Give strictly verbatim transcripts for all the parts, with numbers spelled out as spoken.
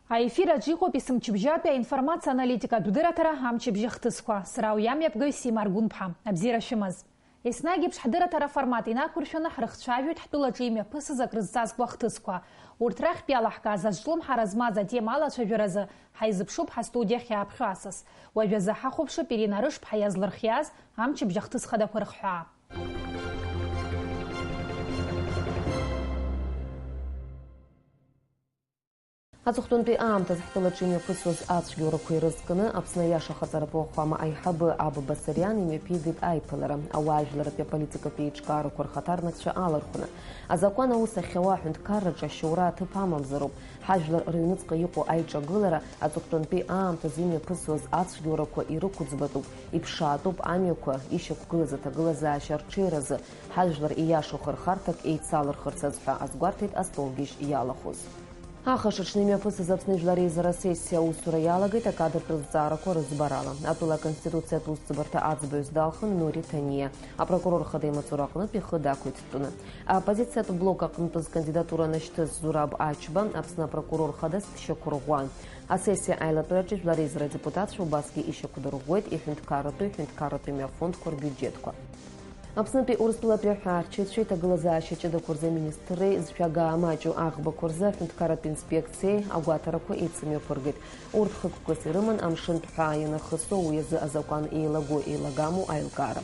Аефир аҿы иҟоуп есымчыбжьатәи аинформациа аналитикатә дырраҭара амчыбжь ахҭысқәа. Сара уи амҩаԥгаҩ Сима Аргәынԥҳа. Абзиара шәымаз. Еснагь еиԥш ҳдырраҭара аформат инақәыршәаны ҳрыхцәажәоит ҳтәылаҿы имҩаԥысыз акрызҵазкуа ахҭысқәа. Урҭ рахьтә иалаҳкааз азҿлымҳара змаз атема алацәажәаразы ҳаизыԥшуп ҳастудиахь иааԥхьо асас. Уажәазы ҳахәаԥшып Ирина Арышԥҳа иазлырхиаз амчыбжь ахҭыс хадақәа рыхҳәаа. Аҵыхәтәантәи аамҭазы ҳтәылаҿы имҩаԥысуаз ацәгьоурақәа ирызкны Аԥсны аиаша ахаҵаратә уахәама аиҳабы Аб Басариан имҩаԥигеит аиԥылара, ауаажәларратәи аполитикатәи еиҿкаарақәа рхаҭарнакцәа алархәны. Азакәан аус ахьауа аҳәынҭқарраҿы ашьоура аҭыԥ амамзароуп. Ҳажәлар рыҩныҵҟа иҟоу аиҿагылара аҵыхәтәантәи аамҭазы имҩаԥысуаз ацәгьоурақәа ирықәыӡбатәуп, иԥшаатәуп амҩақәа ишьақәгылаз аҭагылазаашьа арҽеиразы, ҳажәлар ииашоу хырхарҭак еицалырхырц азы ҳәа азгәарҭеит астолгьежь иалахәыз. Ахш аҽны имҩаԥысыз Аԥсны Жәлар Реизара асессиа аусура иалагеит акадртә зҵаарақәа рыӡбарала. Атәыла Аконституциатә усӡбарҭа аӡбаҩыс далхын Нури Ҭаниа. Апрокурор хада имаҵура аҟнытә ихы дақәиҭтәны. Аоппозициатә блок аҟнытә зкандидатура анашьҭыз Зураб Ачба Аԥсны апрокурор хадас дшьақәырӷәӷәан. Асессиа аилатәараҿы Жәлар Реизара адепутатцәа убасгьы ишьақәдырӷәӷәеит иҳәынҭқарратәи, ҳәынҭқарратәи мҩафондқәа рбиуџьетқәа. Аԥснытәи Урыстәылатәи аҳәаачаҩцәеи ҭагылазаашьа ҷыдақәа рзы аминистрреи зшәага амаҷу аӷбақәа рзы аҳәынҭқарратә инспекциеи агәаҭарақәа еицымҩаԥыргеит. Урҭ хықәкыс ирыман амшынтә ҳәаа ианахысуа, уи азы азакәан еилаго-еилагаму аилкаара.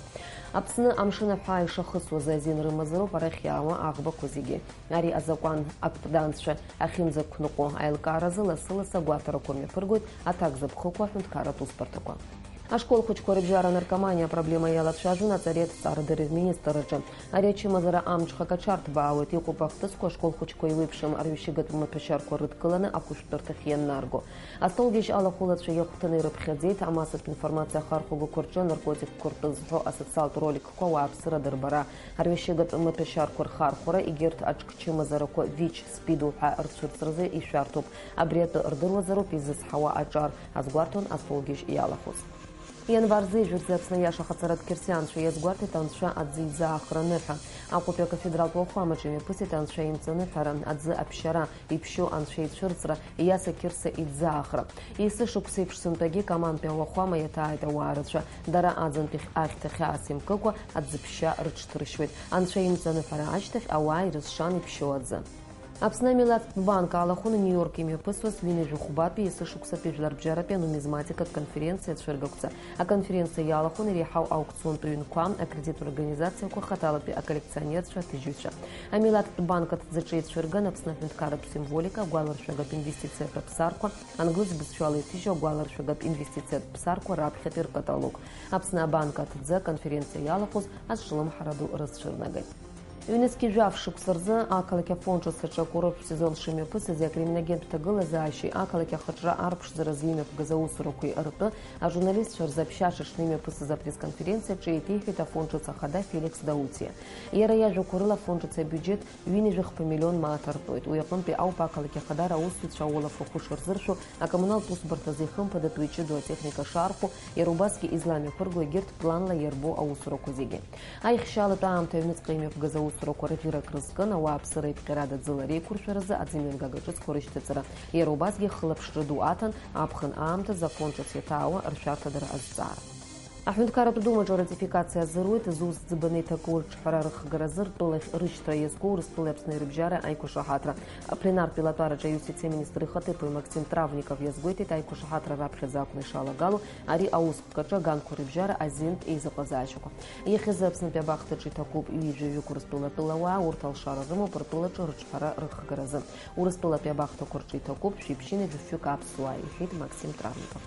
Аԥсны амшын аҳәаа ишахысуаз азин рымазароуп арахь иаауа аӷбақәа зегьы. Ари азакәан актәданцәа ахьынӡақәныҟәо аилкааразы лассы-лассы агәаҭарақәа мҩаԥыргоит аҭак зыԥхықәу аҳәынҭқарратә усбарҭақәа. Ашкол хәыҷқәа рыбжьара анаркоманиа апроблема иалацәажәон аҵареи аҭҵаарадырреи рминистрраҿы. Ари ачымазара амҽхак аҽарҭбаауеит, иҟоуп ахҭысқәа ашкол хәыҷқәа еиуеиԥшым арҩашьыгатә мҩаԥашьарқәа рыдкыланы ахәышәтәырҭахь ианнарго. Астолгьежь алахәылацәа иахәҭаны ирыԥхьаӡеит амассатә информациа ахархәагақәа рҿы анаркотикқәа ртәы зҳәо асоциалтә роликқәа ауааԥсыра дырбара, арҩашьыгатә мҩаԥашьарқәа рхархәара, егьырҭ аҿкчымазарақәа ВИЧ, СПИД уҳәа рцәырҵразы ишәарҭоуп. Абри атәы рдыруазароуп изызҳауа аҿар, азгәарҭон астолгьежь иалахәыз. Ианвар зежәырӡа Аԥсны аиаша ахаҵаратә қьырсианцәа иазгәарҭеит Анцәа аӡы изаахра аныҳәа. Аҟәатәи акафедралтә уахәамаҿы имҩаԥысит Анцәа имҵаныҳәара, аӡы аԥшьара, иԥшьоу анцәа ицәырҵра, Иаса Қьырса иӡаахра. Есышықәса еиԥш сынтәагьы Камантәи ауахәама иаҭааит ауаа рацәа. Дара аӡынтәи ахьҭа хьаас имкыкәа аӡыԥшьа рыҽҭыршьуеит. Анцәа имҵаныҳәара ашьҭахь ауаа ирызшан иԥшьоу аӡы. Аԥсны амилаҭтә банк алахәын Нью-Иорк имҩаԥысуаз ҩынҩажәи хәбатәи есышықәсатәи жәларбжьаратәи анумизматикатә конференциа ацәыргақәҵа. Аконференциа иалахәын иреиҳау аукционтә ҩнқәа, акредитратә организациақәа, хаҭалатәи аколлекционерцәа, аҭыжьҩцәа. Амилаҭтә банк аҭӡаҿы ицәырган Аԥсны аҳәынҭқарратә символика, агәаларшәагатә инвестициатә аԥсарқәа, англыз бызшәала иҭыжьу агәаларшәагатә инвестициатә ԥсарқәа раԥхьатәи ркаталог. Аԥсны абанк аҭӡы аконференциа иалахәыз азҿлымҳара ду рыцәырнагеит. Ҩнызқьи жәаф шықәса рзы ақалақь Афон ҿыц аҿы акурорттә сезон шымҩаԥысыз акриминогентә ҭагылазаашьеи ақалақь ахаҿра арԥшӡаразы имҩаԥгаз аусурақәеи ртәы ажурналистцәа рзы аԥшьа аҽаҽны имҩаԥысыз апресс-конференциаҿы еиҭеиҳәеит Афон ҿыц ахада Феликс Даутиа. Иара иажәақәа рыла, Афон ҿыц абиуџьет ҩынҩажәи хԥа миллион мааҭ артуеит. Уи аҟынтәи ауп ақалақь ахада раусзуҩцәа аулафа хәы шырзыршәо, акоммуналтә усбарҭазы ихымԥадатәу иҷыдоу атехника шаархәо, иара убасгьы изламҩаԥырго егьырҭ планла иарбоу аусурақәа зегьы. Аихшьалатә аамҭа аҩныҵҟа имҩаԥгаз аусурақәа рӷьырак рызкын, ауааԥсыра еиԥҟьарада ӡыла реиқәыршәаразы аӡымҩангага ҿыцқәа рышьҭаҵара, иара убасгьы хылаԥшра ду аҭан, аԥхын аамҭазы Афон ҿыц иаҭаауа ршәарҭадара азҵаара. Аҳәынҭқарратә Думаҿы аратификациа азыруит зус ӡбаны иҭаку рҿҳәара рыхгаразы ртәылахь рышьҭра иазку Урыстәылеи Аԥсни рыбжьара аиқәшаҳаҭра. Апленартә еилатәараҿы аиустициа аминистр ихаҭыԥуаҩ Максим Травников иазгәеиҭеит, аиқәшаҳаҭра раԥхьаӡа акәны ишалагало ари аусхк аҿы аганқәа рыбжьара азинтә еизыҟазаашьақәа. Иахьазы Аԥснытәи абахҭаҿы иҭакуп ҩажәаҩык Урыстәылатәыла уаа, урҭ алшара рымоуп ртәылаҿы рыҿҳәара рыхгаразы. Урыстәылатәи абахҭақәа рҿы иҭакуп шәиԥшьынҩажәи фҩык аԥсуаа, иҳәеит Максим Травников.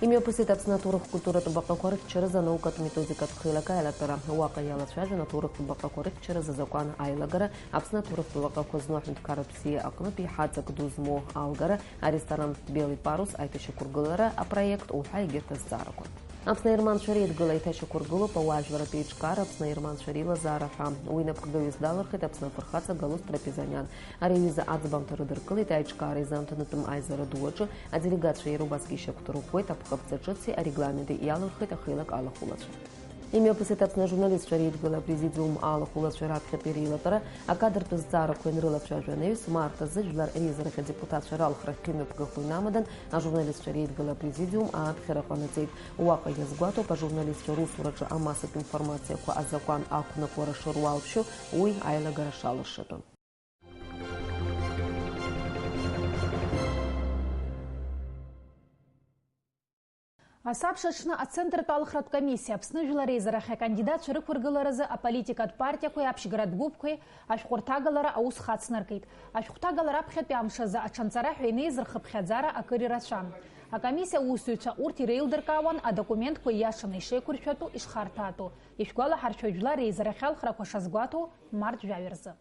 Имҩаԥысит Аԥсны аҭоурых-культуратә баҟақәа рыхьчаразы анаукатә методикатә хеилак аилатәара. Уаҟа иалацәажәон аҭоурыхтә баҟақәа рыхьчаразы азакәан аилагара, Аԥсны аҭоурыхтә баҟақәа зну аҳәынҭқарратә бзиа аҟнытә иҳаҵак ду змоу алгара, аресторантә Белый парус аиҭашьақәыргылара апроект уҳәа егьырҭ азҵаарақәа. Аԥсны аерманцәа реидгыла еиҭашьақәыргылоуп ауаажәларратә еиҿкаара Аԥсны аерманцәа реилазаара ҳәа. Уи напхгаҩыс далырхит Аԥсны афырхаҵа Галуст Трапезаниан. Ари аҩыза аӡбамҭа рыдыркылеит аиҿкаара изанҭанатәым аизара ду аҿы, аделегатцәа иара убасгьы ишьақәдырӷәӷәеит аԥҟаԥҵа ҿыци арегламенти, иалырхит ахеилак алахәылацәа. Имҩаԥысит Аԥсны ажурналистцәа реидгыла апрезидиум алахәылацәа раԥхьатәи реилатәара, акадртә зҵаарақәа ианрылацәажәо анаҩс, март азы жәлар реизарахь адепутатцәа ралхра ахьымҩаԥгахо инамадан, ажурналистцәа реидгыла апрезидиум ааԥхьара ҟанаҵеит. Уаҟа иазгәаҭоуп ажурналистцәа русураҿы амассатә информациақәа азакәан ақәнакуара шыруалԥшьо, уи аилагара шалыршатәу. Асабша аҽны ацентртә алхратә комиссиа Аԥсны жәлар реизарахь акандидатцәа рықәыргыларазы аполитикатә партиақәеи аԥшьгаратә гәыԥқәеи ашәҟәырҭагалара аус хацнаркит. Ашәҟәҭагалара аԥхьатәи амш азы аҽанҵара ҳәа инеиз рхыԥхьаӡара акыр ирацәан. Акомиссиа аусзуҩцәа урҭ иреилдыркаауан адокументқәа ииашаны ишеиқәыршәатәу, ишхарҭәаатәу. Ишәгәалаҳаршәоит, жәлар реизарахь алхрақәа шазгәаҭоу март жәаҩа рзы.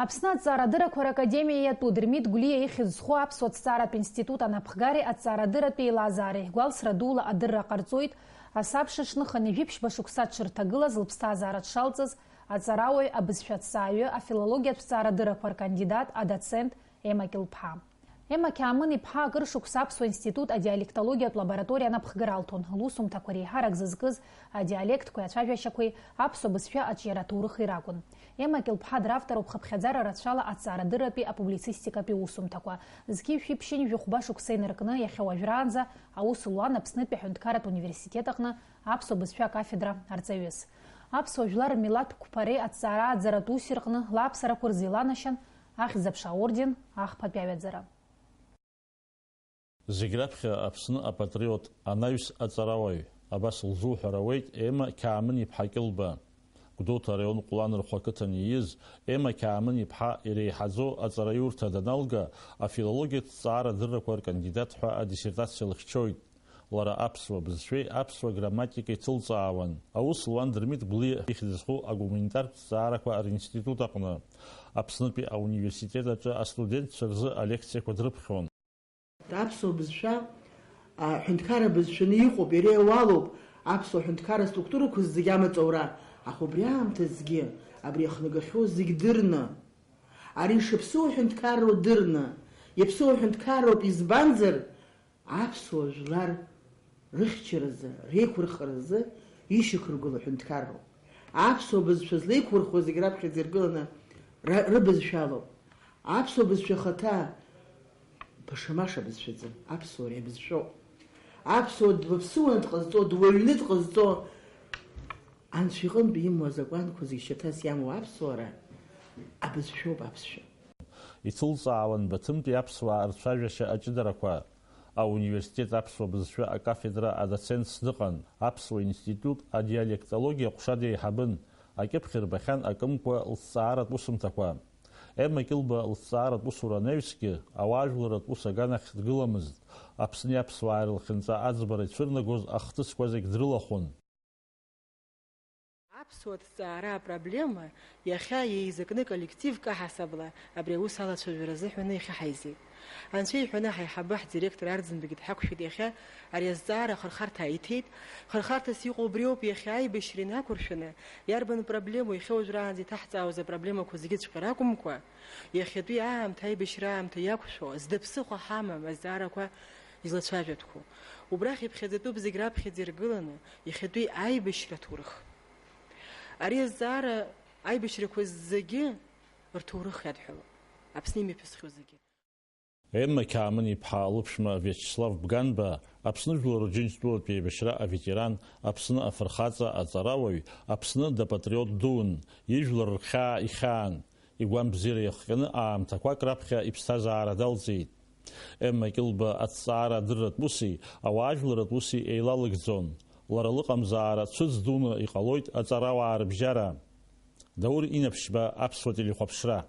Аԥсны аҭҵаарадыррақәа ракадемиа иатәу Дырмит Гәлиа ихьӡ зху аԥсуа ҭҵааратә институт анапхгареи аҭҵаарадырратә еилазаареи гәалсра дула адырра ҟарҵоит, асабша аҽны хынҩажәи ԥшьба шықәса дшырҭагылаз лыԥсҭазаара дшалҵыз аҵарауаҩ, абызшәа аҭҵааҩы, афилологиатә ҭҵаарадыррақәа ркандидат, адоцент Ема Кьылԥҳа. Ема Қьаамын-иԥҳа акыр шықәса Аԥсуа институт адиалектологиатә лабораториа анаԥхгара алҭон, лусумҭақәа реиҳарак зызкыз адиалектқәеи ацәажәашьақәеи аԥсуа бызшәа аҿиара аҭоурыхи ракәын. Ема Кьылԥҳа дравторуп хыԥхьаӡара рацәала аҭҵаарадырратәи апублицистикатәи усумҭақәа. Зқьи жәшәи ԥшьынҩажәи хәба шықәса инаркны иахьа уажәраанӡа аус луан Аԥснытәи аҳәынҭқарратә университет аҟны аԥсуа бызшәа акафедра арҵаҩыс. Аԥсуа жәлар рмилаҭ қәԥареи аҭҵаара ааӡаратә уси рҟны лааԥсарақәа рзы иланашьан Ахьӡ-аԥша аорден, ахԥатәи аҩаӡара. Зегь раԥхьа Аԥсны апатриот, анаҩс аҵарауаҩ, абас лзуҳәар ауеит Ема Қьаамын-иԥҳа Кьылба. Гәдоуҭа араион Ҟәланырхәа ақыҭан ииз Ема Қьаамын-иԥҳа иреиҳаӡоу аҵараиурҭа даналга, афилологиатә ҭҵаарадыррақәа ркандидат ҳәа адиссертациа лыхьчоит. Лара аԥсуа бызшәеи аԥсуа грамматикеи ҭылҵаауан. Аус луан Дырмит Гәлиа ихьӡ зху агуманитартә ҭҵаарақәа ринститут аҟны. Аԥснытәи ауниверситет аҿы астудентцәа рзы алекциақәа дрыԥхьон. Аԥсуа бызшәа аҳәынҭқарра бызшәаны иҟоуп, иара иауалуп аԥсуа ҳәынҭқарра структурақәа зегь амаҵ аура, аха убри аамҭазгьы абри иахнагахьоу зегь дырны, ари шаԥсыуа ҳәынҭқарроу дырны, иаԥсыуа ҳәынҭқарроуп, избанзар, аԥсуа жәлар рыхьчаразы, реиқәырхаразы ишьақәыргыло ҳәынҭқарроуп. Аԥсуа бызшәа злеиқәырхо зегь раԥхьаӡа иргыланы ра-, рыбызшәалоуп. Аԥсуа бызшәа ахаҭа баша-маша бызшәаӡам, аԥсуара иабызшәоуп. Аԥсуа дыԥсуаны дҟазҵо, дуаҩны дҟазҵо, Анцәа иҟынтә имоу азакәанқәа зегь шьаҭас иамоу аԥсуара абызшәоуп аԥсшәа. Иҭылҵаауан Баҭымтәи аԥсуаа рцәажәашьа аҷыдарақәа. Ауниверситет аԥсуа бызшәа акафедра адоцентс дыҟан, аԥсуа институт адиалектологиа ҟәша деиҳабын, акьыԥхь рбахьан акымкәа лҭҵааратә усумҭақәа. Ема Кьылба лҭҵааратә усура анаҩсгьы, ауаажәларратә ус аганахь дгыламызт, Аԥсни аԥсуааи рлахьынҵа аӡбара ицәырнагоз ахҭысқәа зегь дрылахәын. Аԥсуа ҭҵаара апроблема иахьа еизакны коллективк аҳасабала абри аус алацәажәара азыҳәаны ихьаҳаизеит. Анцәа иҳәаны ҳаиҳабы ҳдиректор Арӡынбагьы дҳақәшәеит иахьа ари азҵаара ахырхарҭа аиҭеит. Хырхарҭас иҟоу убриоуп иахьа аибашьра инақәыршәаны, иарбан проблемоу иахьа уажәраанӡа иҭаҳҵаауаз апроблемақәа зегьыҵәҟьа ракәымкәа, иахьатәи аамҭа аибашьра аамҭа иақәшәо, зда ԥсыхәа ҳамам азҵаарақәа излацәажәатәқәоу. Убрахь иԥхьаӡатәуп зегь раԥхьаӡа иргыланы иахьатәи аибашьра аҭоурых. Ари азҵаара аибашьрақәа зегьы рҭоурых иадҳәалоуп, Аԥсны имҩаԥысхьоу зегьы. Емма Қьаамын-иԥҳа лыԥшәма Виачеслав Бганба, Аԥсны Жәлар Рџьынџьтәылатә еибашьра аветеран, Аԥсны афырхаҵа, аҵарауаҩ, Аԥсны дапатриот дуун, ижәлар рхьаа ихьаан, игәамбзиара иахҟьаны аамҭақәак раԥхьа иԥсҭазаара далҵит. Емма Кьылба аҭҵаара адырратә уси ауаажәларратә уси еилалыгӡон. Лара лыҟамзаара цәыӡ дуны иҟалоит аҵарауаа рыбжьара. Даур Инаԥшьба, Аԥсуа телехәаԥшра.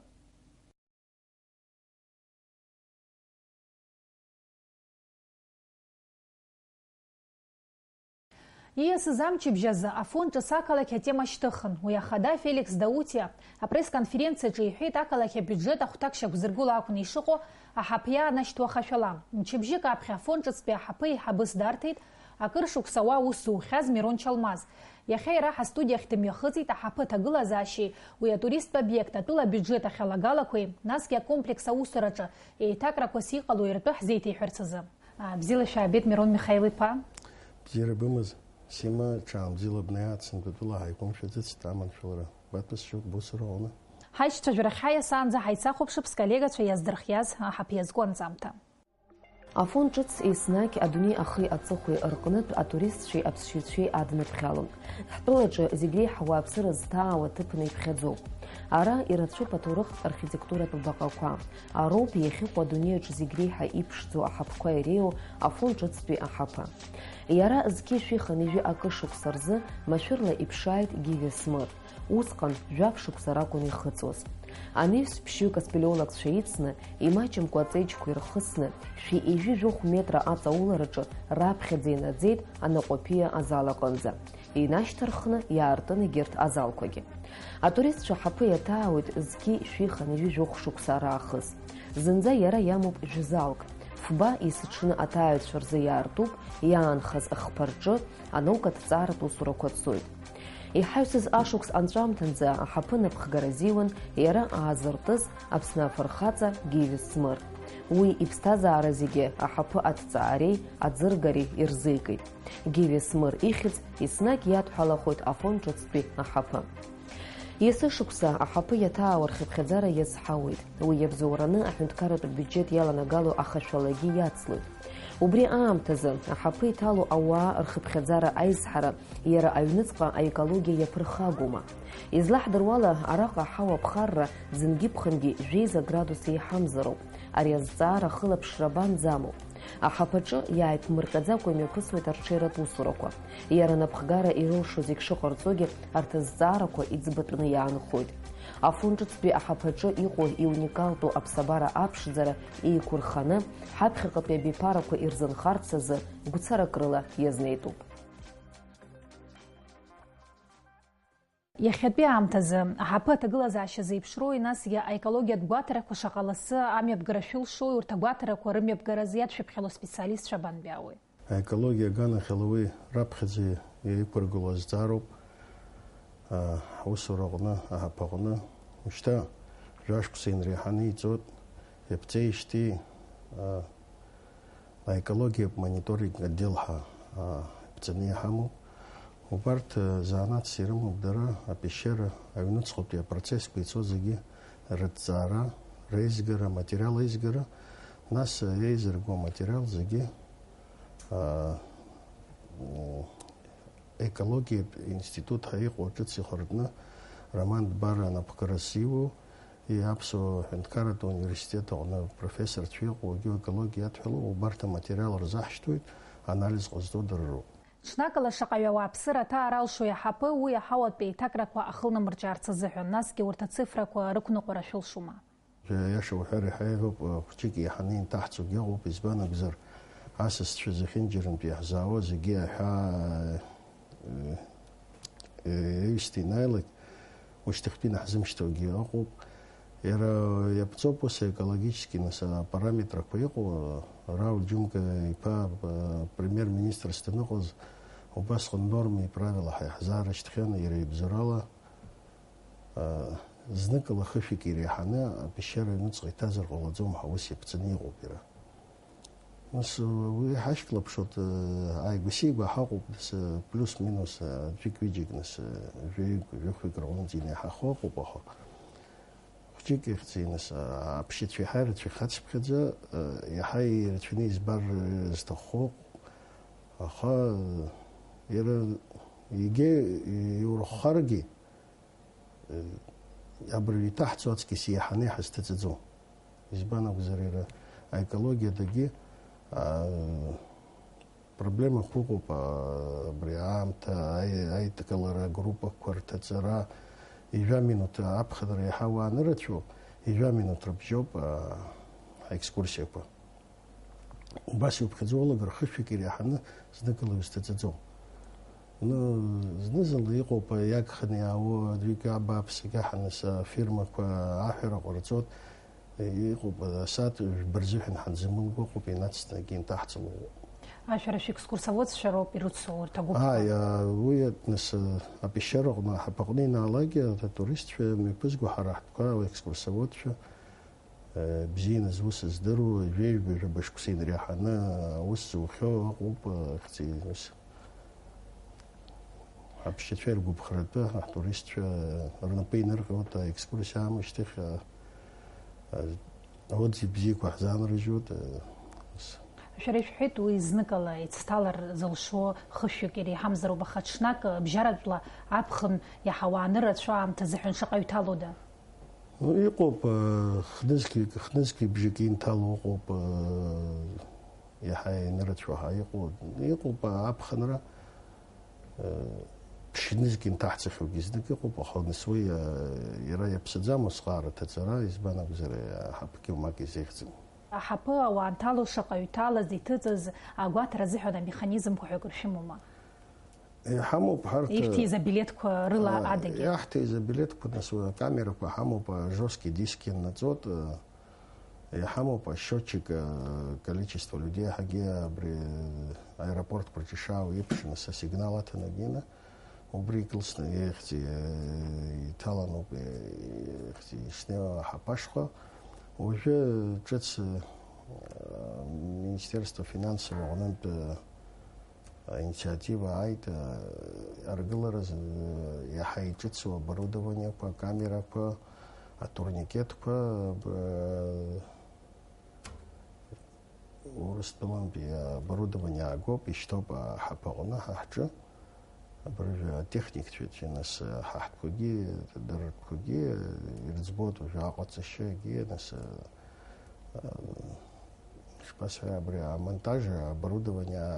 Ииасыз амчыбжь азы Афон ҿыц ақалақь атема шьҭыхын. Уи ахада Феликс Даутиа апресс-конференциаҿы иҳәеит, ақалақь абиуџьет ахәҭак шьақәзыргыло акәны ишыҟоу аҳаԥы иаанашьҭуа ахашәала. Мчыбжьык аԥхьа Афон ҿыцтәи аҳаԥы еиҳабыс дарҭеит, Акыр шықәса уа аус зухьаз Мирон Чалмаз. Иахьа иара ҳастудиахь дымҩахыҵит аҳаԥы аҭагылазаашьеи уи атуристтә обиект атәыла абиуџьет ахьалагалақәеи, насгьы акомплекс аусураҿы еиҭакрақәас иҟало иртәы ҳзеиҭеиҳәарц азы. Бзиала шәаабеит, Мирон Михаил-иԥа. Бзиара бымаз, Сима, ҽаанбзиала бнаиааит, сынтәатәыла ҳаиқәымшәаӡацт аманшәалара. Батәысшьоит бусура аҟны. Ҳаишьцәажәарахь ҳаиасаанӡа ҳаицахәаԥшып сколлегацәа иаздырхиаз аҳаԥы иазку анҵамҭа. Афон ҿыц еснагь адунеи ахи аҵыхәеи рҟнытә атуристцәеи аԥсшьаҩцәеи адныԥхьалон. Ҳтәылаҿы зегь реиҳа ауааԥсыра зҭаау аҭыԥны иԥхьаӡоуп. Ара ирацәоуп аҭоурыхтә архитектуратә баҟақәа. Ароуп иахьыҟоу адунеи аҿы зегь реиҳа иԥшӡоу аҳаԥқәа иреиуоу Афон ҿыцтәи аҳаԥы. Иара зқьи шәи хынҩажәи акы шықәса рзы машәырла иԥшааит Гиви Смыр. Усҟан жәаф шықәса ракәын ихыҵуаз. Анаҩс ԥшьҩык аспелеологцәа ицны, имаҷымкәа аҵеиџьқәа ирхысны, шәи ҩажәи жәохә метра аҵаулараҿы раԥхьаӡа инаӡеит анаҟәаԥиа азал аҟынӡа. Инашьҭарххны иаартын егьырҭ азалқәагьы. Атуристцәа аҳаԥы иаҭаауеит зқьи шәи хынҩажәи жәохә шықәса раахыс. Зынӡа иара иамоуп жәзалк. Фба есыҽны аҭааҩцәа рзы иаартуп, иаанхаз ахԥа рҿы анаукатә ҭҵааратә усурақәа цоит. Иҳаҩсыз ашықәс анҵәамҭанӡа аҳаԥы напхгара азиуан иара аазыртыз Аԥсны афырхаҵа Гиви Смыр. Уи иԥсҭазаара зегьы аҳаԥы аҭҵаареи аӡыргареи ирзикит. Гиви Смыр ихьӡ еснагь иадҳәалахоит Афон ҿыцтәи аҳаԥы. Есышықәса аҳаԥы иаҭаау архыԥхьаӡара иазҳауеит. Уи иабзоураны аҳәынҭқарратә бюџьет иаланагало ахашәалагьы иацлоит. Убри аамҭазы аҳаԥы иҭало ауаа рхыԥхьаӡара аизҳара иара аҩныҵҟа аекологиа иаԥырхагоума? Излаҳдыруала, араҟа аҳауа аԥхарра ӡынгьы-ԥхынгьы жәеиза градус еиҳамзароуп. Ари азҵаара ахылаԥшра абанӡамоу? Аҳаԥаҿы иааиԥмырҟьаӡакәа имҩаԥысуеит арҽеиратә усурақәа. Иара напхгара ирылшо зегь шыҟарҵогьы арҭ азҵаарақәа иӡбатәны иаанхоит. Афон ҿыцтәи аҳаԥаҿы иҟоу иуникалтәу аԥсабара аԥшӡара еиқәырханы, ҳаԥхьаҟатәи абиԥарақәа ирзынхарц азы гәцарак рыла иазнеитәуп. Иахьатәи аамҭазы, аҳаԥы аҭагылазаашьа зеиԥшроуи, насгьы аекологиатә гәаҭарақәа шаҟа лассы амҩаԥгара шәылшои, урҭ агәаҭарақәа рымҩаԥгаразы иадшәыԥхьало специалистцәа банбаауеи? Аекологиа аганахьала уи раԥхьаӡа иқәыргыло азҵаароуп, а, ҳусура аҟны, аҳаԥы аҟны. Ушьҭа жәашықәса инреиҳаны иҵоит, иаԥҵеижьҭеи, а, аекологиатә мониторинг отдел ҳәа, а, иԥҵаны иҳамоуп. Убарҭ, а, занааҭс ирымоуп дара, апещера аҩнуҵҟатәи апроцессқәа ицо зегьы рыҭҵаара, реизгара, аматериал аизгара, нас, а, еизырго аматериал зегьы, а, м, екологиатә институт ҳәа иҟоу ҿыц ихыртны Роман Дбара анапхгара зиуоу, и-, Аԥсуа ҳәынҭқарратә университет аҟны профессорцәа иҟоу, геоекологиа иадҳәалоу, убарҭ аматериал рзаҳшьҭуеит, анализ ҟазҵо дара роуп. Ҽнакала шаҟаҩы ауааԥсыра аҭаара алшои аҳаԥы, уи аҳауатә еиҭакрақәа ахылнамырҿиаарц азыҳәан, насгьы урҭ ацифрақәа рықәныҟәара шәылшома? Иаша уҳәар, иаҳа еиӷьуп, хәҷык еиҳаны инҭаҳҵогьы ыҟоуп, избан акәзар, асасцәа зехьынџьарантәи иаҳзаауа зегьы аҳәаа, э, э, аҩсҭа инаилак, ушьҭахьтәи инаҳзымшьҭуагьы ыҟоуп. Иара иаԥҵоуп ус аекологически, нас, апараметрақәа иҟоу, Рауль Џьумка иԥа, э, премьер-министрс даныҟаз, убасҟан нормеи правилаҳаи ҳзаарышьҭхьан, иара ибзоурала, Зныкала хышәҩык иреиҳаны апещера аҩныҵҟа иҭазар ҟалаӡом ҳәа ус иаԥҵаны иҟоуп иара. Нас уи ҳашьклаԥшуа, ааигәа-сигәа ҳаҟоуп, нас, плюс-минус, аӡәык-ҩыџьак, нас, жәаҩык, жәохәҩык рҟынӡа инеиҳахо ыҟоуп, аха хәҷык ихьӡеи, нас, аԥшьацәеи ҳаирацәеи хацыԥхьаӡа, иаҳа ирацәаны избар зҭаххо ыҟоуп. Аха иара егьа иурыххаргьы, Абыржә иҭаҳҵо аҵкьыс еиҳаны иҳазҭаҵаӡом. Избан акәзар, иара аекологиадагьы, аа, проблемақәа ыҟоуп, аа, абри аамҭа аи-, аидкылара агруппақәа рҭаҵара, ижәа минуҭ аԥхынра иаҳа уа анырацәоу, ижәа минуҭ рыбжьоуп, аа, аекскурсиақәа. Убас иуԥхьаӡо уалагар, хышәҩык иреиҳаны зныкала иузҭаҵаӡом. Ну, зны-зынла иҟоуп, иагханы иаауа, аӡәык абааԥсгьы ҳанаса, афирмақәа аҳәара ҟарҵоит, иҟоуп, асааҭ жәба рзыҳәан ҳанзамылго ыҟоуп, инацҵаны акгьы инҭаҳҵало. Шәара шәекскурсоводцәа роуп ирыцу урҭ агәыԥқәа. Ааи, а, уи, нас, а, апещера аҟны, аҳаԥаҟны ианаалак, атуристцәа мҩаԥызго ҳара ҳтәқәа, аекскурсоводцәа, э, бзианы зус здыруа, жәеижәба-жәаба шықәса инареиҳаны аус зухьоу ыҟоуп, э, ахьӡи-, ус. Аԥсшьацәа иргәыԥхаратәы, ҳтуристцәа рнапы инырҟьоит, аекскурсиа аамышьҭахь, а, а, отзывқәа бзиақәа ҳзаанрыжьуеит, а, ус. Шәара ишәҳәеит, уи зныкала ицҭалар зылшо хышәҩык иреиҳамзароуп, аха ҽнак, бжьаратәла аԥхын иаҳауа анырацәоу аамҭазыҳәан шаҟа иҩҭалода? Ну, иҟоуп, а, хнызқьҩык, хнызқьҩык бжьык инҭало ыҟоуп, а, иаҳа инырацәоу ҳәа иҟоу, иҟоуп, а, аԥхынра. Ԥшьнызқь инҭаҳҵахьоугьы знык ыҟоуп, аха нас уи, а, иара иаԥсаӡам усҟаара аҭаҵара, избан акәзар, аҳаԥгьы уамак изеиӷьӡам. Аҳаԥы ауаа анҭало шаҟа ҩҭалаз, иҭыҵыз агәаҭара азыҳәан амеханизмқәа ҳәа акыр шәымоума? Иҳамоуп ҳарҭ, Ирҭиз абилеҭқәа рыла а, адагьы? Иаҳҭиз абилеҭқәа, нас, уи акамерақәа ҳамоуп, а, жесткий диск ианнаҵоит, а, Иҳамоуп ашьотчик, э, количество людей, ҳагьы абри аеропорт Кәарҷышаа еиԥш, нас асигнал аҭанакны, убри икылсны еихьӡи, э, иҭаланоуп, э, еихьӡи ишнеиуа ҳаԥашҟа. Уажәы ҿыц, э, Министерство финансов аҟнынтә, э, Аинициатива ааит, э, аргыларазы, э, иаҳа иҿыцу оборудованиақәа, акамерақәа, атурникетқәа, э, Урыстәылантәи аоборудование аагоуп, ишьҭоуп аҳаԥаҟны ҳа ҳҿы. Абыржәы атехникцәа, нас, э, ҳа ҳтәқәагьы, дара ртәқәагьы, э, ирыӡбоит уажәы аҟаҵашьагьы, нас, э, э, Шԥасҳәа, абри амонтаж, оборудование,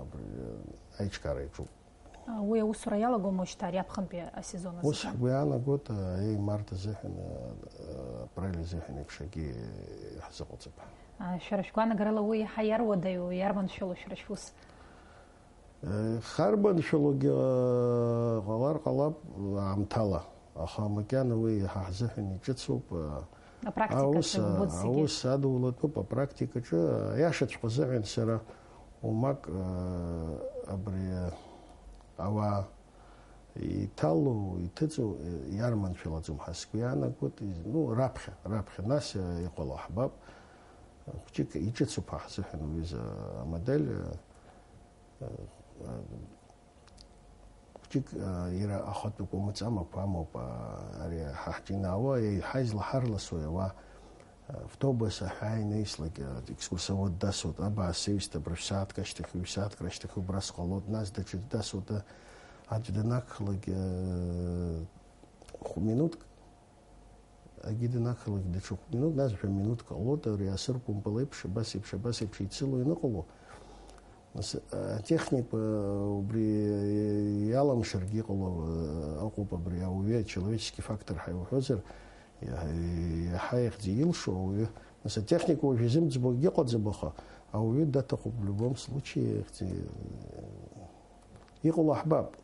абри аиҿкаара иаҿуп. Уи аусура иалагома уажәшьҭа ари аԥхынтәи асезон азы? Ус ҳгәы иаанагоит, еи, март азыҳәан, апрель азыҳәан еиԥш акгьы иаҳзыҟаҵап. Шәара шәгәаанагарала уи иаҳа иаруадаҩу, иарманшәалоу шәара шәус? Харманшәалогьы, э, ҟалар ҟалап аамҭала, аха макьана уи ҳа ҳзыҳәан иҿыцуп, э, Апрактикаҿы аус, иубоит зегьы. Аус адулатәуп апрактикаҿы, аиашаҵәҟьа азыҳәан сара уамак, э, абри, э, ауаа иҭало, иҭыҵо, э, иарманшәалаӡом ҳәа сгәы иаанагоит, из-, ну, раԥхьа, раԥхьа, нас, э, иҟало ҳбап, хәҷык иҿыцуп ҳа ҳзыҳәан уҩыза амодель, э, Хәҷык, а, иара ахатәы кәамаҵамақәа амоуп, а, ари ҳа ҳҿинаауа, еиҳа излаҳарласуа иауа, а, автобус аҳәаа инаҩслак, а, екскурсовод дасуеит, абааԥс, сеҩсҭа, абыржә сааҭк ашьҭахь, ҩ-сааҭк рышьҭахь убра сҟалоит, нас даҽаӡә дасуеит, а, аӡә данақәхалак, а, хә-, минуҭк, Агьи данақәлак даҽа хә-минуҭ, нас жәа-минуҭк ҟалоит, ари асыркәымпыл еиԥш, абас еиԥш, абас еиԥш еицыло ианыҟало, нас, атехникқәа убри иаламшаргьы иҟало ыҟоуп, абри ауаҩы, ачеловеческий фактор ҳәа иуҳәозар, иаҳа, иаҳа ихьӡ илшо ауаҩы. Нас атехника уажә изымӡбо акгьы ыҟаӡам, аха ауаҩы даҭахуп в любом случае, ихьӡ-, иҟало ҳбап.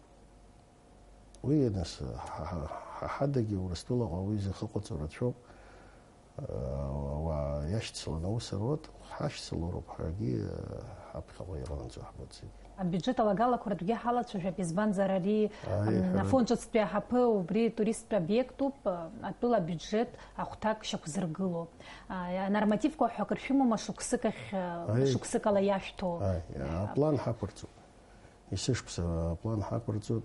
Уи, нас, ҳа, ҳа, ҳа ҳадагьы Урыстәылаҟа уи зыхы ыҟаҵо рацәоуп. Ауаа иашьцыланы аус руеит, ҳашьцылароуп ҳаргьы, ҳаԥхьаҟа иҟанаҵо ҳбоит зегьы. Абиуџьет алагалақәа ртәгьы ҳалацәажәап, избанзар ари, Ааи, м, ҳәарада. Афон ҿыцтәи аҳаԥы убри туристтә обиектуп, атәыла абиуџьет ахәҭак шьақәзыргыло. А, анормативқәа ҳәа акыр шәымоума шықәсык ахь, а, Ааи. шықәсыкала иашәҭо? Ааи, аплан ҳақәырҵоит. Есышықәса аплан ҳақәырҵоит.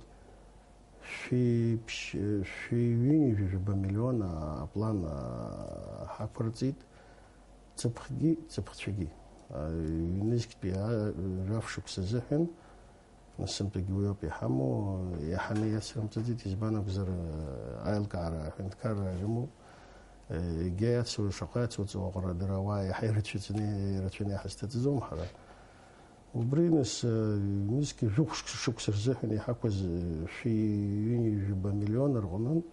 Шәи ԥшь-, шәи ҩынҩажәи жәаба миллион аплан, а, ҳақәырҵеит. Ҵыԥхгьы, ҵыԥхцәагьы. А, ҩнызқьтәи, а, жәаф шықәса азыҳәан, нас сынтәагьы уи ауп иҳамоу, иаҳаны иацрымҵаӡеит, избан акәзар, а, аилкаара аҳәынҭқарра рымоуп. Е, егьа иацу, шаҟа иацу аҵыуаҟара дара ауаа иаҳа ирацәаӡаны, ирацәаны иаҳазҭаҵаӡом ҳара. Убри, нас, э, ҩнызқь жәохә шықәса рзыҳәан иҳақәыз, э, шәи ҩынҩажәи жәаба миллион рҟнын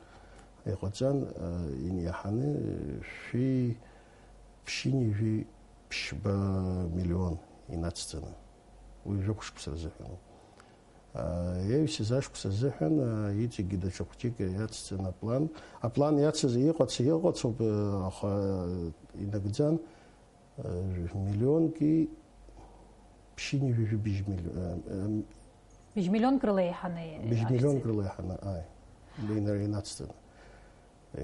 иҟаҵан, э, иниаҳаны, э, шәи ԥшьынҩажәи ԥшьба миллион инацҵаны. Уи жәохә шықәса рзыҳәан ауп. Э, еҩсыз ашықәса азыҳәан, э, иҵегьгьы даҽа хәҷык иацҵаны аплан. Аплан иацыз иҟац-, иҟацоуп, э, аха, э, инагӡан. Миллионки ԥшьынҩажәи быжь миллион, э, э, Быжь миллионк рыла еиҳаны быжь миллионк иацҵеит. Рыла еиҳаны, ааи. Инар-, инацҵаны.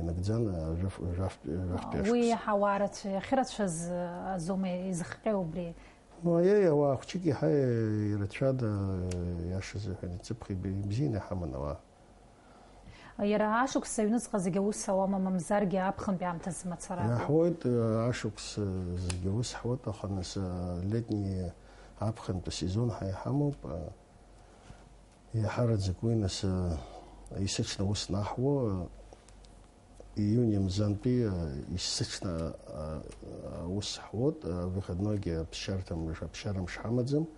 Инагӡан, э, жәаф-, жәаф-, жәафтәи Уи ашықәс. Иаҳа ауаа рацәа, иахьырацәаз азоума изыхҟьеи убри? Ну, аиеи, ауаа хәҷык иаҳа ирацәада, иашазы ҳәа, иҵыԥх иб-, ибзианы иҳаман ауаа. Иара ашықәс аҩныҵҟа зегьы аус ауама, мамзаргьы аԥхынтәи аамҭазы мацара? Иаҳуеит, э, ашықәс, э, зегьы аус ҳуеит, аха нас, э, летний аԥхынтәи сезон ҳа иҳамоуп, э, иаҳараӡак уи нас, э, есыҽны аус наҳуо, э, июни мзантәи, э, есыҽны, э, аус ҳуеит, э, выходнойгьы аԥсшьарҭа мш-, аԥсшьара мш ҳамаӡам,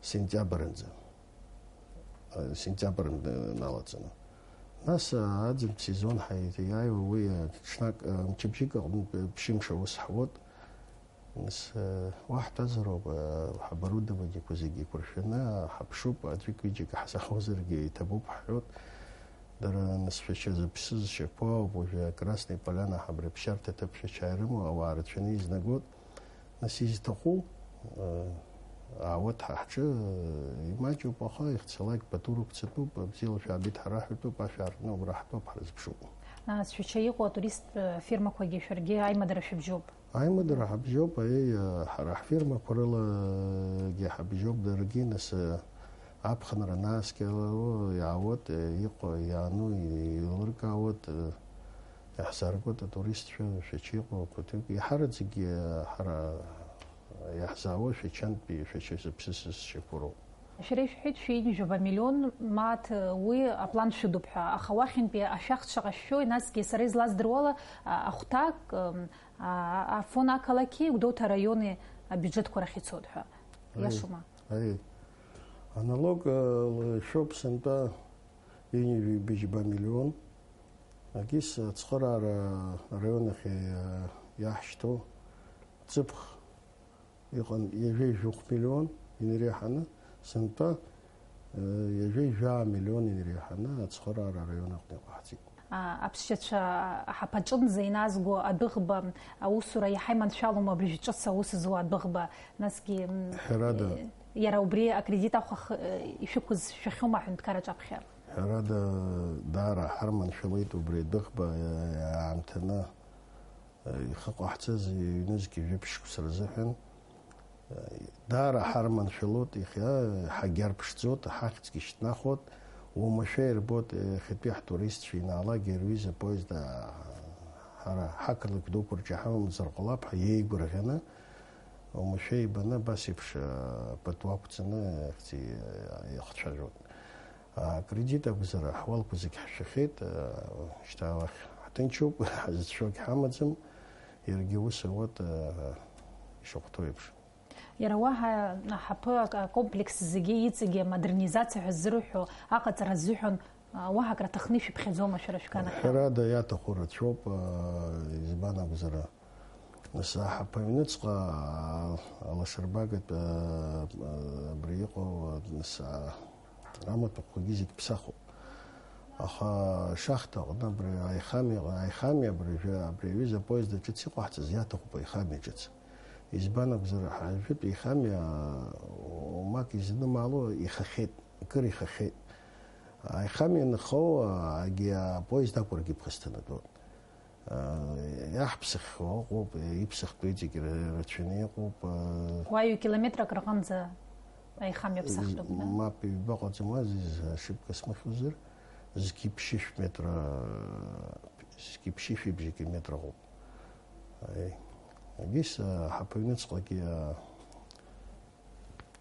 сентиабрынӡа. Э, сентиабр налаҵаны. Нас, э, аӡынтә сезон ҳаиааиуа уи, э, ҽнак, э, мчыбжьык аҟнытә, э, ԥшьымш аус ҳуеит. Нас, э, уаҳҭазароуп, э, ҳоборудованиеқәа зегьы еиқәыршәаны ҳаԥшуп, аӡәык-ҩыџьак ҳзаҳауазаргьы иҭабуп ҳҳәоит. Дара, нас, шәача зыԥсыз шьақәоуп, уажәы Красная Поляна ҳабра ԥсшьарҭа аҭыԥ шәача ирымоу ауаа рацәаны изнагоит. Нас изҭаху, э, аауеит ҳа ҳҿы, э, имаҷуп, аха ихцалак пату рықәцатәуп, бзиала шәаабеит ҳара ҳәатәуп, ашә аартны убра ҳтәоуп, ҳрызԥшуп. Нас шәача иҟоу атурист, э, фирмақәагьы шәаргьы аимадара шәыбжьоуп? Аимадара ҳабжьоуп, аиеи, э, ҳара ҳфирмақәа рылагьы ҳабжьоуп, даргьы, нас, э, аԥхынра нааскьало иаауеит, э, иҟоу, иаану еилыркаауеит, э, иаҳзааргоит атуристцәа, шәача иҟоу ақыҭақәа, иҳараӡакгьы ҳара иаҳзаауа шәачантәи, шәача зыԥсыз шьақәа роуп. Шәара ишәҳәеит, шәҩынҩажәаба миллион мааҭ уи аплан шәыдуп ҳәа, аха уахьынтәи ашәахтә шаҟа шәшәои, насгьы сара излаздыруала, а, ахәҭак, м, а, Афон ақалақьи Гәдоуҭа араиони абиуџьетқәа рахь ицоит ҳәа. Аиеи. Иашоума? Аиеи. Аналог, э, шәоуп сынтәа ҩынҩажәи быжьба миллион. Агьыс ацхыраара араион ахь, э, иаҳшьҭоу ҵыԥх Иҟан ҩажәи жәохә миллион инареиҳаны, сынтәа, э, ҩажәи жәаа миллион инареиҳаны ацхыраара араион аҟны иҟаҳҵеит. А, аԥсшьацәа аҳаԥаҿынӡа иназго адәыӷба аусура иаҳа иманшәалоума абыржә ҿыц аус зуа адәыӷба? Насгьы, м, Ҳәарада. Э, иара убри акредит ахәах, э, ишәықәыз шәахьоума аҳәынҭқарраҿ аԥхьа? Ҳәарада, даара ҳарманшәалеит убри адәыӷба, э, аамҭаны. Ихы ҟаҳҵаз ҩнызқь жәиԥшь шықәса рзыҳәан, даара ҳарманшәалоит, иахьа ҳагьарԥшӡоит, ҳахьӡгьы шьҭнахуеит, уамашәа ирбоит, иахьатәи ҳтуристцәа ианаалак, ирҩыза поезд, ҳара ҳақалақь дуқәа рҿы иҳамамзар ҟалап ҳәа иеигәырӷьаны, уамашәа ибаны абас еиԥш, пату ақәҵаны, ахьӡ ихцәажәоит. Акредит акәзар, аҳуалқәа зегь ҳшәахьеит, шьҭа уахь ҳҭынчуп, ҳазыцәшәогь ҳамаӡам, иаргьы ус ауеит, ишахәҭоу еиԥш. Иара уаҳа аҳаԥы акомплекс зегьы иҵегьы амодернизациа ҳәа ззырҳәо аҟаҵара азыҳәан, уаҳа акраҭахны ишәыԥхьаӡома шәара шәганахьала? Ҳәарада, иаҭаху рацәоуп, избан акәзар, Нас аҳаԥы аҩныҵҟа, а, алашарбагатә, а, а, абри иҟоу, а, нас, а, амаҭәахәқәагьы зегь ԥсахуп. Аха ашахта аҟны абри аихами, аихами абри, абри аҩыза апоезд аҿыц иҟаҳҵаз иаҭахуп аихами ҿыц. Избан акәзар, ҳажәытә еихами, а, уамак изнымаало ихахьеит, акыр ихахьеит. Аихами анхоу, а, агьи апоезд акәыргьы ԥхасҭанатәуп. Иаҳԥсаххьоу ыҟоуп, иԥсахтәу иҵегь рацәаны иҟоуп. Уаҩы километрак рҟынӡа аихамҩа ԥсахтәуп, да? Мап, ҩба ҟаҵамуаз, ишибга смыхьуазар, зқьи ԥшьышә метра, зқьи ԥшьышәи бжаки метра ыҟоуп. Аи. Агьыс, аҳаԥы аҩныҵҟагьы, а,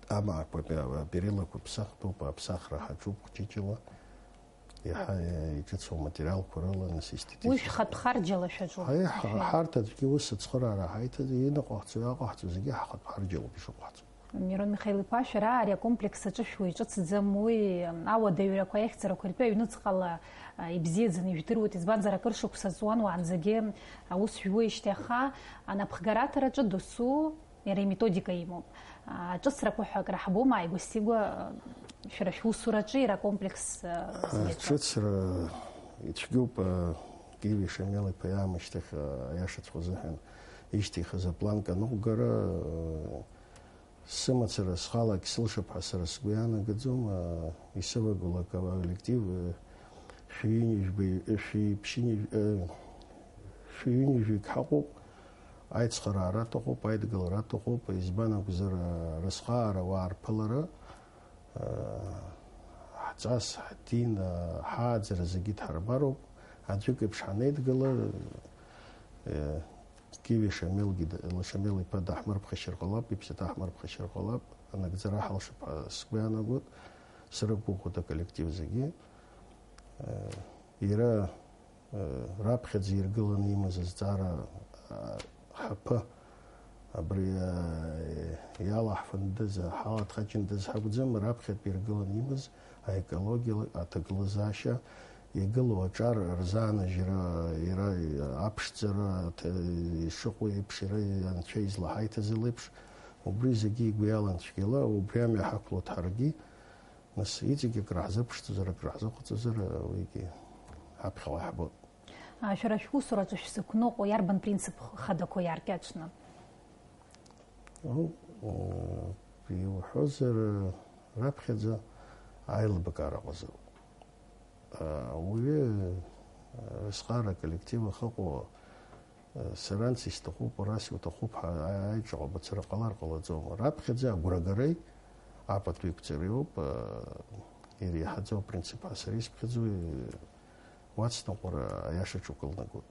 амаақәа, а, перилақәа ԥсахтәуп, аԥсахра ҳаҿуп хәҷыҷыла. Иаҳа, э, иҿыцу аматериалқәа рыла, нас, естетически. Уи шәхатә харџьала шәаҿуп. Ҳаи, ҳа-, Шәи- ҳарҭ аӡәгьы ус ацхыраара ҳаиҭаӡам, ианыҟаҳҵо, иаҟаҳҵо, зегьы ҳхатә харџьалоуп ишыҟаҳҵо. Мирон Михаил-иԥа, шәара ари акомплекс аҿы шәуаҩ ҿыцӡам, уи, м, ауадаҩрақәа, аихьӡарақәа ртәы аҩныҵҟала, а, ибзиаӡаны ижәдыруеит, избанзар, акыр шықәса ҵуан уаанӡагьы аус жәуеижьҭеи, аха анапхгараҭараҿы досу Иара иметодика имоуп. А, ҿыцрақәа ҳәа акры ҳбома, ааигәа-сигәа, а, шәара шәусураҿы иара акомплекс, а, зегьы аҿы? Ҿыцра ицәгьоуп, а, Киви Шамел-иԥа иаамышьҭахь, а, аиашаҵәҟьа азыҳәан ишьҭихыз апланка аныҟәгара, а, Сымацара схалагь сылшап ҳәа сара сгәы иаанагаӡом, исывагылоу аколлектив, шәи-, шәи-, шәи-, ҩажәаҩык ҳаҟоуп, аицхыраара аҭахуп, аидгылара аҭахуп, избан акәзар, рызхаара, уаарԥылара, ҳҵас, ҳдин, ҳааӡара зегьы дҳарбароуп, аӡәык еиԥш ҳанеидгыла, Киви Шамилгьы д-, Шамил иԥа даҳмырԥхашьар ҟалап, иԥсы даҳмырԥхашьар ҟалап, анагӡара ҳалшап ҳәа сгәы иаанагоит, срықәгәыӷуеит аколлектив зегьы. Э, иара, э, раԥхьаӡа иргыланы имаз азҵаара, э, ҳаԥы, абри, э, иалаҳфындаз, ҳалаҭхаҷындаз ҳакәӡам, раԥхьатәи иргыланы имаз аекологиа, аҭагылазаашьа, игылоу аҿар рзаанажьра, иара аԥшӡара, аҭ-, ишыҟоу еиԥш, иара анцәа излаҳаиҭаз леиԥш, убри зегьы игәы иалан цәгьала, убри амҩа ҳақәлоит ҳаргьы, нас иҵегьы акраҳзыԥшӡозар, акраҳзыҟаҵозар, уигьы ҳаԥхьаҟа иаҳбоит. А, шәара шәусураҿы шәзықәныҟәо иарбан принцип хадақәоу иааркьаҿны? Ну, э, иуҳәозар, раԥхьаӡа аилыбкаара ҟазароуп. Ауаҩы, э, рызхара аколлектив ахьыҟоу, э, сара анс исҭахуп, арас иуҭахуп ҳәа аиҿаҟа мацара ҟалар ҟалаӡом. Раԥхьаӡа агәрагареи апату иқәҵареи ауп, э, иреиҳаӡоу апринцип ҳәа сара исԥхьаӡои, уацныҟәара аиашаҿы укылнагоит.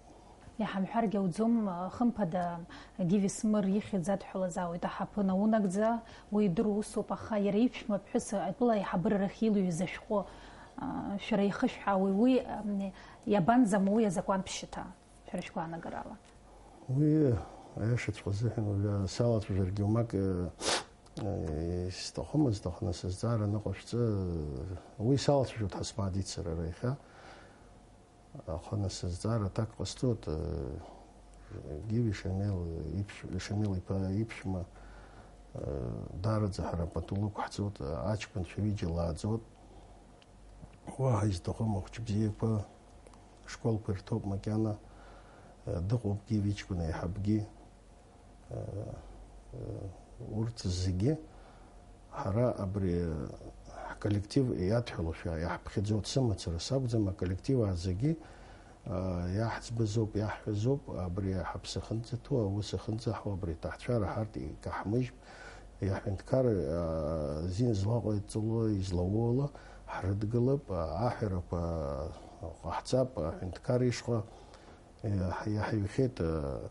Иҳамҳәаргьы ауӡом, хымԥада, Гиви Смыр ихьӡ адҳәалаз аауеит аҳаԥы наунагӡа, уи идыруа усуп, аха иара иԥшәма ԥҳәыс атәыла аиҳабыра рахь илҩыз ашәҟәы, а, шәара ихышәҳәаауеи, уи, ам, иабанӡаму уи азакәан ԥшьыҭа, шәара шәгәаанагарала? Уи аиашаҵәҟьа азыҳәан уажәы салацәажәаргьы умак, э, э, исҭахымызт, аха нас азҵаара ныҟәышәҵы, уи салацәажәоит ҳасмаадит сара иахьа. Аха нас азҵаара аҭак ҟасҵоит, э, Гиви Шамил иԥшә-, Шамил иԥа иԥшәма, э, даараӡа ҳара пату лықәҳҵоит, аҷкәынцәа ҩыџьа лааӡоит. Уаҳа изҭахым ахәыҷы бзиақәа, школқәа ирҭоуп макьана, э, дыҟоуп Гиви иҷкәын аиҳабгьы. Урҭ зегьы ҳара абри ҳколлектив иадҳәалошәа иаҳԥхьаӡоит, сымацара сакәӡам, аколлектив зегьы, а, иаҳӡбазоуп, иаҳҳәазоуп, абри ҳаԥсы ахьынӡаҭоу, аус ахьынӡаҳуа, абри аҭаацәара ҳарҭ икаҳмыжьп, иаҳәынҭқар, а, зин злаҟаиҵало, излауоула ҳрыдгылап, а, аҳәарақәа ҟаҳҵап, аҳәынҭқар ишҟа. Иаҳ-, иаҳаҩхьеит, э,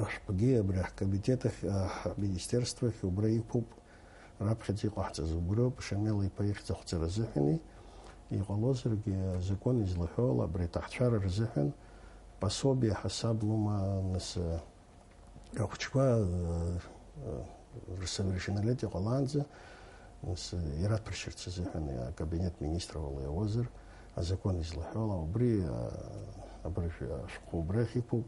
ашәҟәгьы абри ҳкомитет ахь, э, ҳминистерство ахь убра иқәуп, раԥхьаӡа иҟаҳҵаз убриоуп, Шамил иԥа ихьӡ ахәҵара азыҳәани, иҟалозаргьы, азакәан излаҳәо ала, абри аҭаацәара рзыҳәан пособие ҳасаб лума, нас, э, ахәыҷқәа, э, э, рсовершеннолетие ҟалаанӡа, нас, ираҭәыршьырц азыҳәан акабинет министрала иауазар, азакәан излаҳәо ала, убри, а, абыржә ашәҟәы убрахь иқәуп.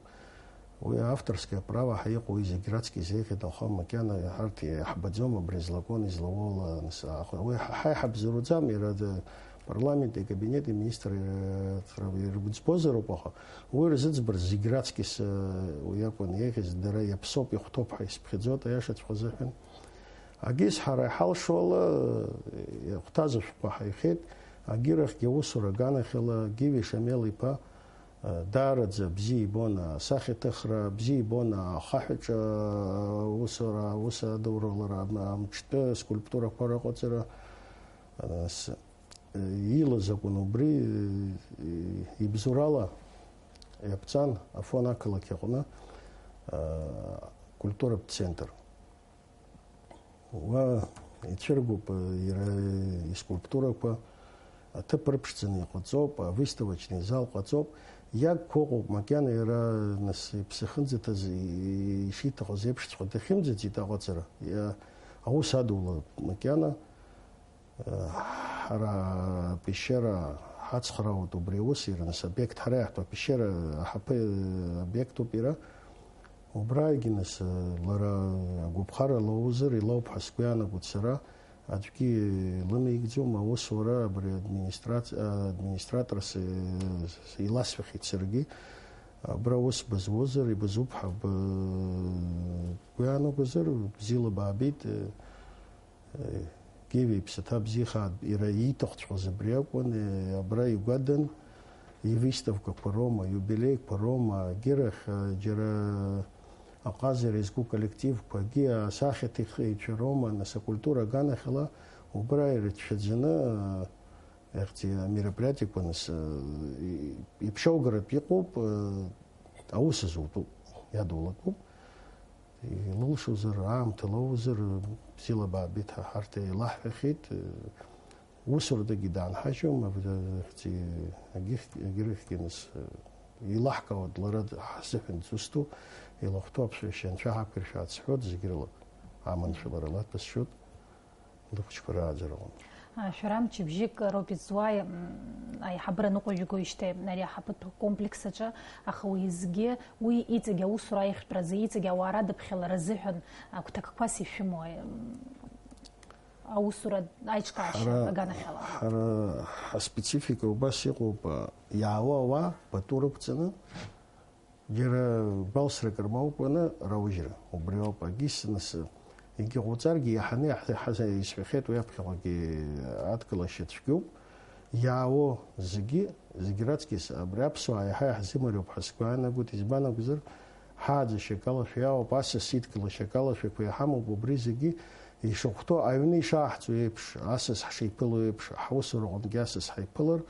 Уи авторское право ҳәа иҟоу уи зегь раҵкыс еиӷьын, аха макьана ҳарҭ иаҳбаӡом абри азакәан излауоу ала, нас, аха уи ҳа, ҳа иҳабзоураӡам, иара д-, парламенти акабинети аминистрра ирыгәӡбозароуп, аха уи рзыӡбарц зегь раҵкыс, э, уи акәын еиӷьыз, дара иаԥсоуп, ихәҭоуп ҳәа исыԥхьаӡоит, аиашаҵәҟьа азыҳәан. Агьыс ҳара иҳалшо ала, иахәҭаз ашәҟәқәа ҳаихеит, агьырахьгьы аусура аганахьала Гиви Шамел иԥа, э, даараӡа бзиа ибон асахьаҭыхра, бзиа ибон ахаҳәаҿы аусура, аус адуралара, ам-, амҿтәы скульптурақәа рыҟаҵара, э, с-, э, илаз акәын убри, э, ибзоурала иаԥҵан Афон ақалақь аҟны, э, культуратә центр. Уа ицәыргоуп, э, иара искульптурақәа, аҭыԥ рыԥшӡаны иҟаҵоуп, авыставочный зал ҟаҵоуп, иагқәа ыҟоуп, макьана иара, нас, иԥсы ахьынӡаҭаз, и-, ишиҭахыз еиԥшҵәҟьа дахьымӡаӡеит аҟаҵара. Иа-, аус адулап макьана, э, ҳара апещера ҳацхраауеит убри аус, иара, нас, обиект ҳара иаҳтәу апещера аҳаԥы, обиектуп иара. Убраагьы, нас, лара агәаԥхара лоуазар, илоуп ҳәа сгәы иаанагоит сара, аӡәгьы илымеигӡом, аусура абри администрац-, администраторс, э, иласҳәахьеит саргьы. Абра ус бызуазар, ибызуп ҳәа бгәы иаанагозар, бзиала баабеит. Геви иԥсаҭа бзиахааит, иара ииҭахҵәҟьоз абри акәын, абра игәадан, ивыставкақәа роума, иубилеиқәа роума, агьырахь, џьара аҟазара изку коллективқәагьы, асахьаҭыхыҩцәа роума, нас акультура аганахьала убра ирыцәшәаӡаны, Ехьӡи амероприатиақәа нас, э, и-, иԥшьоугаратә иҟоуп, э, аус азутәуп, иадулатәуп. Илылшозар, аамҭа лоузар, бзиала баабеит ҳәа ҳарҭ еилаҳҳәахьеит, э, усурадагьы даанҳажьуам, аб-, ехьӡи агьых-, агьырахьгьы нас, э, илаҳкаауеит лара д-, ҳзыҳәан дзусҭоу, илахәҭоу аԥсуа шьанцәа ҳақәиршәааит сҳәоит, зегь рыла аманшәалара лаҭәасшьоит. Лыхәыҷқәа рааӡараҟны. А, шәара мчыбжьык роуп изуааи, м, аиҳабыра ныҟәыжәгоижьҭеи ари аҳаԥытә комплекс аҿы, аха уеизгьы уи иҵегь аусура аиӷьтәразы, иҵегь ауаа радыԥхьалара азыҳәан агәҭакқәас ишәымоу, м, аусура аиҿкаашьа Ҳара, аганахьала? Ҳара ҳаспецифика убас иҟоуп, а, иаауа ауаа пату рықәҵаны, Џьара гәалсрак рмоукәаны раужьра, убри ауп, агьыс нас, егьыҟауҵаргьы, иаҳаны иаҳ-, ҳа-, исҳәахьеит, уи аԥхьаҟагьы адкылашьа цәгьоуп, иаауо зегьы, зегь раҵкьыс абри аԥсуаа иаҳа иаҳзымариоуп ҳәа сгәы аанагоит, избан акәзар, ҳааӡашьа акалашәа иаауп, асас идкылашьа акалашәақәа иҳамоуп, убри зегьы ишахәҭоу аҩны ишааҳҵо еиԥш, асас ҳшеиԥыло еиԥш, ҳусураҟынгьы асас ҳаиԥылар,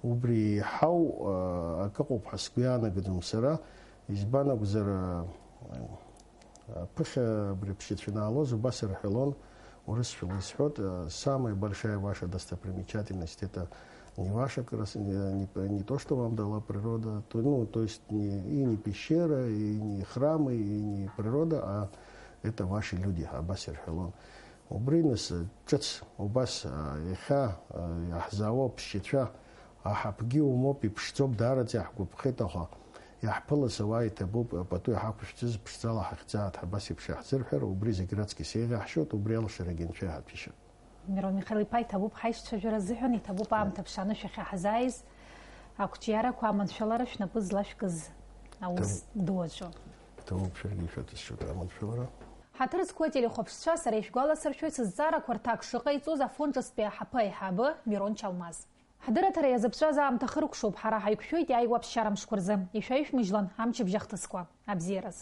Убри еиҳау, а, акы ыҟоуп ҳәа сгәы иаанагаӡом сара, избан акәзар, а, а, ԥыхьа абри аԥсшьацәа ианаалоз убас ирҳәалон, урысшәала исҳәоит, а, самая большая ваша достопримечательность — это не ваша крас-, не, не, не то, что вам дала природа, то, ну, то есть не, и не пещера, и не храмы, и не природа, а это ваши люди, абас ирҳәалон. Убри нас, ҿыц убас, а, иахьа, а, иаҳзаауа аԥсшьацәа, аҳаԥгьы умоуп, иԥшӡоуп, даараӡа иаҳгәаԥхеит, аха иаҳԥылаз ауаа иҭабуп, пату иҳақәышәҵыз ԥшӡала ҳахьӡааит ҳәа абас еиԥш иаҳзырҳәар, убри зегь раҵкьыс еиӷьаҳшьоит, убри алшарагьы анцәа иҳаҭәеишьоит. Мирон Михаил-иԥа, иҭабуп ҳаишьцәажәара азыҳәан, иҭабуп аамҭа ԥшааны шәахьаҳзааиз. Ақәҿиарақәа, аманшәалара шәнапы злашәкыз аус Ҭабуп. ду аҿы. Ҭабуп, шәаргьы ишәаҭәасшьоит аманшәалара. Ҳаҭыр зқәу ателехәаԥшцәа, сара ишәгәаласыршәоит сызҵаарақәа рҭак шыҟаиҵоз Афон ҿыцтәи аҳаԥы аиҳабы Мирон Чалмаз. Ҳдырраҭара иазыԥҵәаз аамҭа хыркәшоуп, ҳара ҳаиқәшәоит иааиуа аԥсшьара мшқәа рзы. Ишәаҩышәмыжьлан амчыбжь ахҭысқәа. Абзиараз.